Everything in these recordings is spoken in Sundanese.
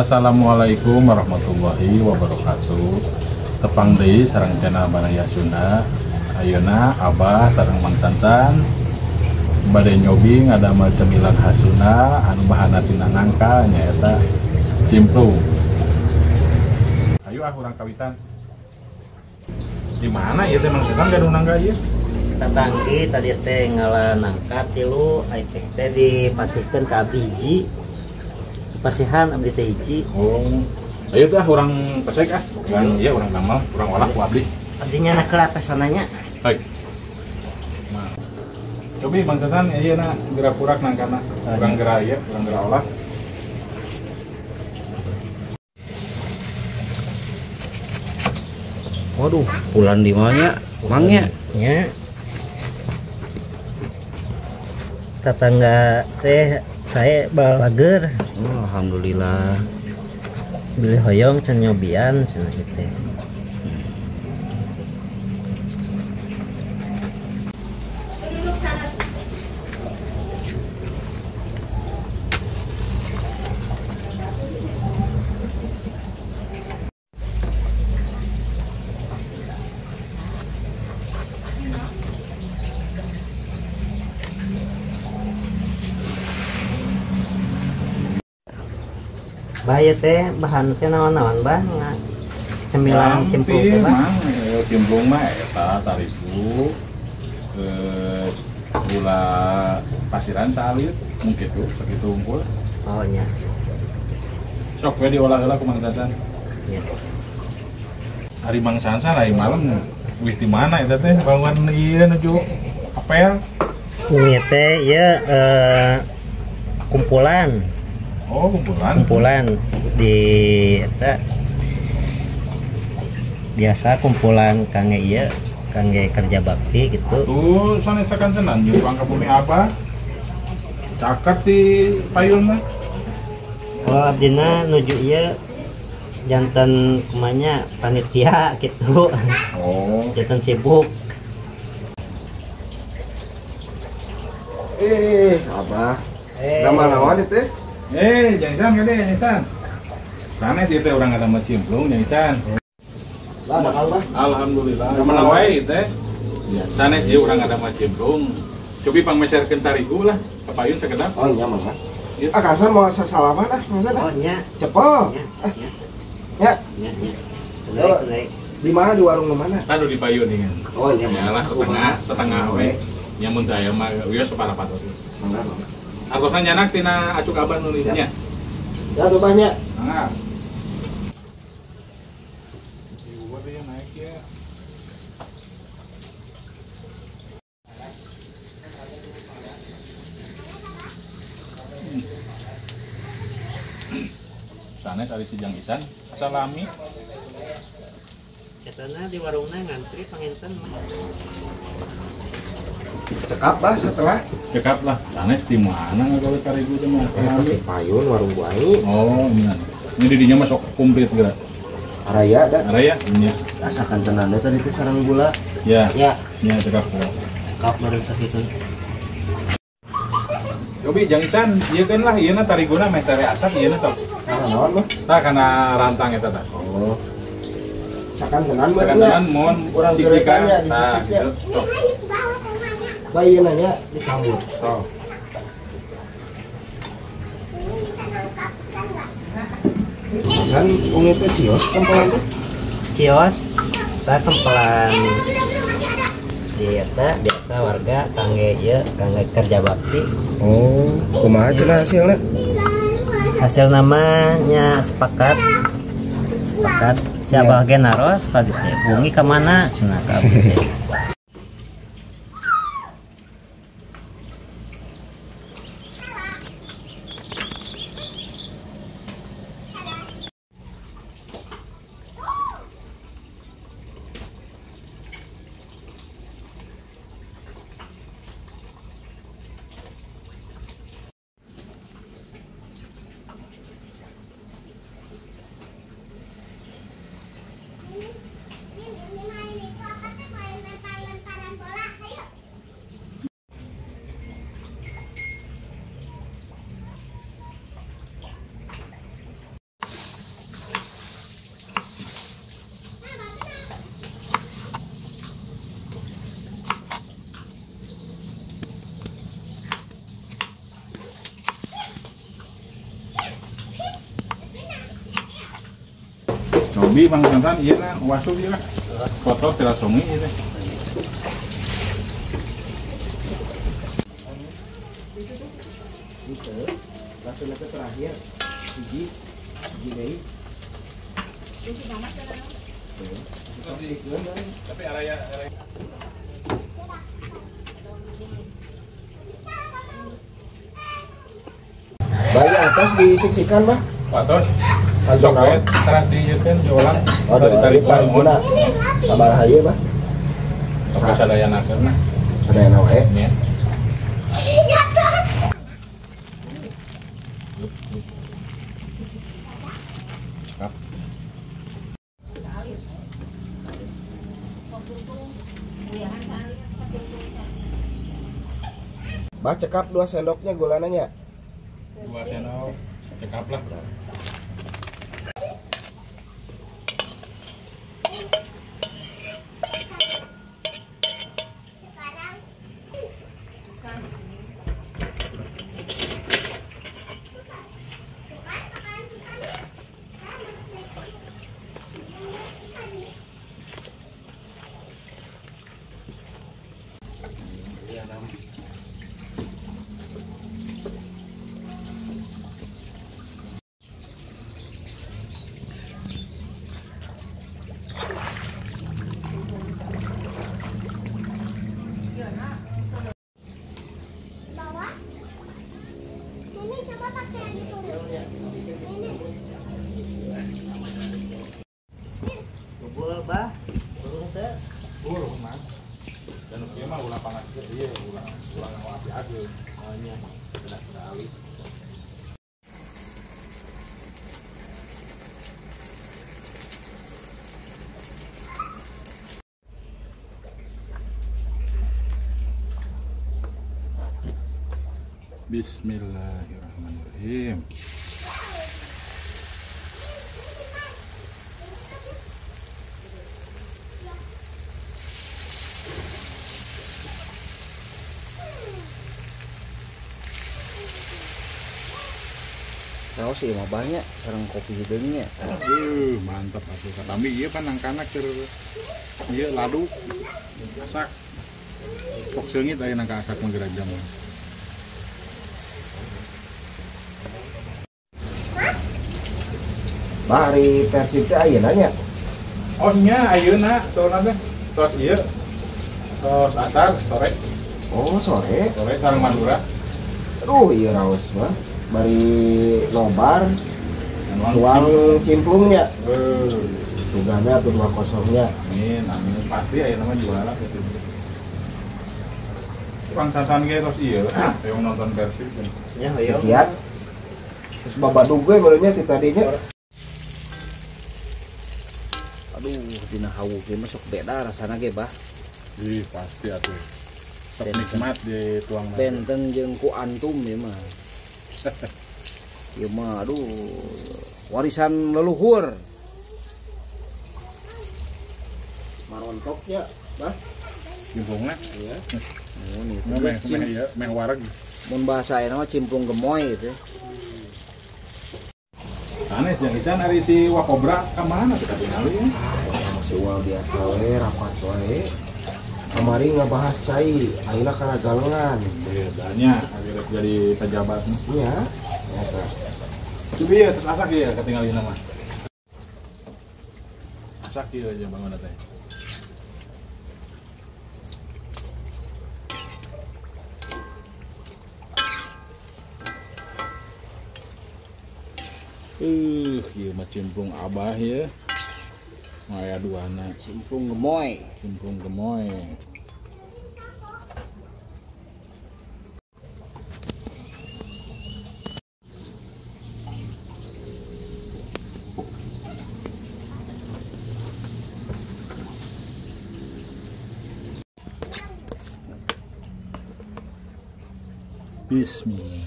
Assalamualaikum warahmatullahi wabarakatuh. Tepang deui sareng channel Baraya Sunda. Ayeuna Abah sareng Mang Sansan bade nyobi ngadamel cemilan khas Sunda anu bahanna tina nangka nyaeta cimplung. Ayo ah urang kawitan. Di mana ieu teh Mang Sansan gaduh nangka ieu? Tatanggi tadi teh ngala nangka tilu ai teh dipasihkeun ka abdi hiji. Pasihan abdi teh hiji. Oh. Ayo teh urang pesek ah. Urang ieu urang damel, urang olah ku abdi. Abdi nya nak pesonanya. Baik. Nah. Cobi Bang Sansan ieu na geura purak nangkana. Urang geura ieu, urang geura olah. Waduh, pulan di mana, Mang nya? Nya. Tetangga teh saya balager. Oh, alhamdulillah. Beli hoyong can nyobian cenah teh. Bahaya teh bahan teh naon-naon bah cemilan cimplung teh bah. Cimplung mah eta tarigu gula pasiran saalit mung kitu sakitu unggul. Oh nya. Sok we diolah heula ku Mang Sansan. Nya. Ari Mang Sansan ari malam wih di mana eta teh bangun ieu nuju apel. Ieu teh ieu kumpulan. Oh, kumpulan. Kumpulan di eta biasa kumpulan kangge ieu, kangge kerja bakti gitu. Tuh, sanes sakantenan jeung urang ka bumi Abah. Caket di payun mah. Oh, abdina nuju ieu janten kumanya panitia gitu. Oh. Janten sibuk. Abah. Nama naon ieu teh? Jang Isan gede, Jang Isan. Sanes ieu teh urang ngadamel cimplung, Jang Isan. Lah, bakal bah. Alhamdulillah. Kumaha wae ieu teh? Sanes ieu urang ngadamel cimplung. Cobi pangmeserkeun tarigu lah, ka payun sakedap. Oh, nya mah. Ah, Kang San mau sasalaman ah, Kang San. Oh, nya. Cepel. Nya. Nya, nya. Di mana di warung mana? Tadu di payun ieu. Oh, nya mah. Lah setengah we. Nya mun teh aya mah wios saparapat. Mangga, mangga. Artosna nyanak tina acuk abah nulisnya. Ya tuh banyak. Nah. Diuber dia naik ya. Sanes ari si Jang Isan salami. Etana di warungna ngantri panginten mah. Cekap bah setelah cekap lah sanes di mana ngagawe tarigu teh mah di payun warung buai. Oh iya, ini didinya masuk komplit geura araya da araya nya asakan tenana tadi teh sareng gula ya ya nya cekap cekap bareng sakitu. Cobi Jang Ican ieu keun lah ieu na tariguna meh tere asap ieu na sok kana naon mah tah kana rantang eta tah. Oh sakan tenan mah sakan mun urang sisikan tah gitu. Bayi nanya dikambut. Oh. San unge teh cios tempelan teh? Cios, tah tempelan di eta biasa warga kangge ieu kangge kerja bakti. Oh, kumaha cenah hasilna? Hasil namanya sepakat. Sepakat si abah ge naros tadi teh bungi ka mana cenah ka abdi teh. Ini main itu apa sih main lempar. Hobi Mang Sansan ieu na wasuh ieu lah. Foto tidak sungi ieu teh. Gitu. Langsung ke terakhir. Hiji. Hiji deui. Tapi area Bagi atas disiksikan, Bah. Atas. Sok we teras dijieun jualan. Oh, ditarik guna. Sabaraha ieu, Bah? Sok sadayanakeun mah. Sadayana wae. Nya. Cekap. Bah, cekap 2 sendoknya gulananya. 2 sendok cekap lah. Bubul bah, burung teh. Burung mah. Dan ieu mah ulah panas ieu ulah ulah api ageung. Oh nya, sudah alis. Bismillahirrahmanirrahim. Raos ieu mah banyak sareng kopi hideungnya. Mantap atuh. Katambi ieu pan nangkana keur ieu ladu asak. Pok seungit aya nangka asak mah geura jam. Bah, hari Persib teh ayeuna nya. Oh nya ayeuna soalna teh tos ieu. Tos asar sore. Oh, sore. Sore sareng Madura. Aduh, ieu raos mah. Bari nobar tuang cimplungnya. Tugana tuh 2-0-nya. Amin, amin. Pasti ayeuna mah juara gitu. Kang Sansan ge tos ieu, hoyong nonton Persib. Ya, hoyong. Kiat. Terus babadug we barunya ti tadinya. Aduh, dina hawu ge mah sok beda rasana ge, Bah. Ih, pasti atuh. Sok nikmat di tuang. Benten jeung ku antum ieu mah. Ieu mah aduh, warisan leluhur. Marontoknya, Bah. Cimplungna? Iya. Oh, nih. Meh ieu, meh wareg. Mun bahasa ayeuna mah cimplung gemoy gitu. Sanes jeung isan ari si Wakobra ka mana kita tingali ya? Si Wal biasa we rapat wae. Kamari ngabahas cai, ayeuna kana galengan. Bedanya akhirnya jadi pejabat. Iya. Biasa. Coba ya asak ieu katingalina mah. Asak ieu aja bangun teh. Ieu mah cimplung abah ya. Aya duana. Cimplung gemoy. Cimplung gemoy. Bismillah.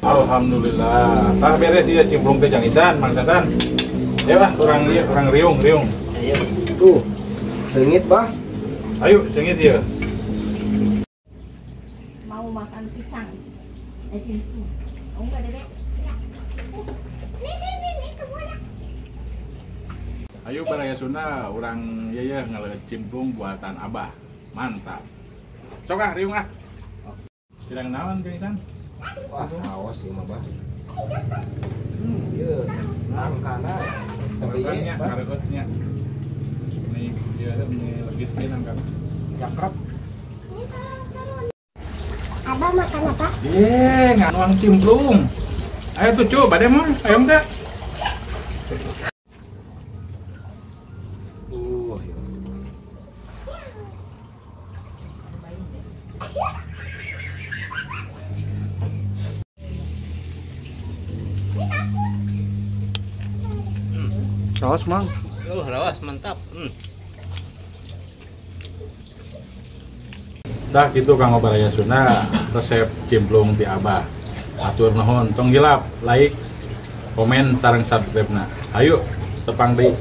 Alhamdulillah. Tah beres ieu cimplung teh Jang Isan, Mang Sansan. Ya lah, urang ieu, urang riung-riung. Ayo. Tuh. Seungit, Bah. Ayo, seungit ieu. Mau makan pisang. Cimplung. Mau enggak, Dedek? Nih, kemana? Ayo Baraya Sunda, urang ieu ye ngaleueut cimplung buatan Abah. Mantap. Sok ah, riung ah. Kirang naon Jang Isan? Wah, awas ieu mah, Bah. Ieu nangkana. Tapi ieu, Rasanya Bah, kareutnya. Ini ieu ada ini legit ieu nangkana. nyakrep. Abah makan apa? Ye, nganuang cimplung. Ayo tuh cu, bade mah, ayo teh. Ieu. Rawas, Mang. Rawas mantap. Dah gitu Kang Baraya Sunda resep cimplung ti Abah. Atur nuhun, tong hilap, like, komen, sareng subscribe na. Ayo, tepang deui.